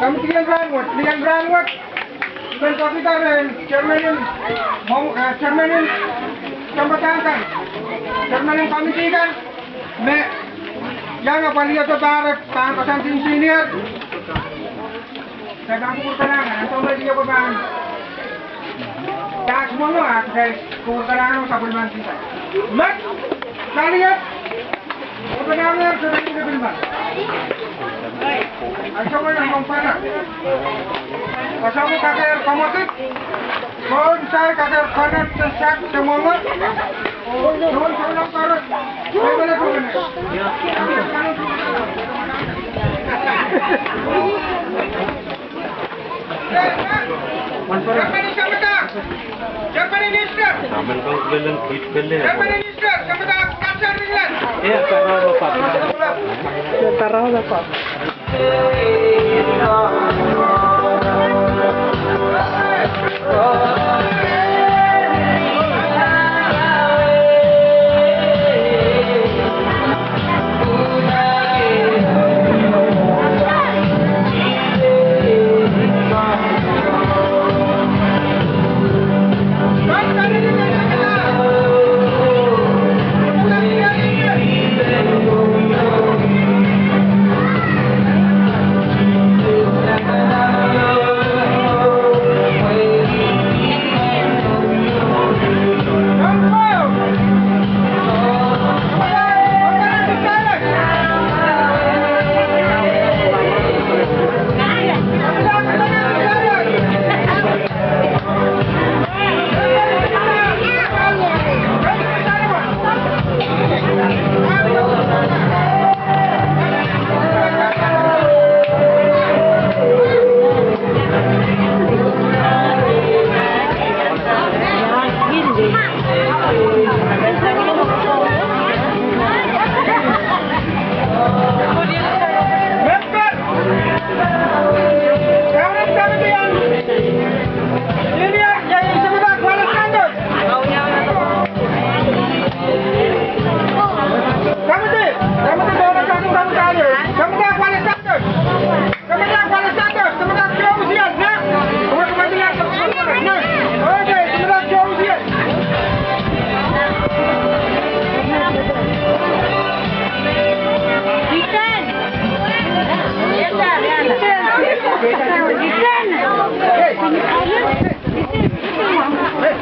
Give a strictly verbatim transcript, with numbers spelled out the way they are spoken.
Komiti en rahnwet, ni en rahnwet, I men pekihda rehn chairman en, mong, eh, chairman en sampah kan, chairman en komiti kan, me iang apwalihada pahr, pahn koasoandi senior. Sampah kupwur kalahngan, ansowo me lihoko pahn Task force, ah, kitail kupwur kalahngan sapwellimen kitail. Met, kaliet, kupwur kalahngan sapwellimen kitail. Ansou me nanpwungpwala. Koasoandi kakehr komwekid. Koasoandi kakehr connect the chat, the memo. Koasoandi kakehr.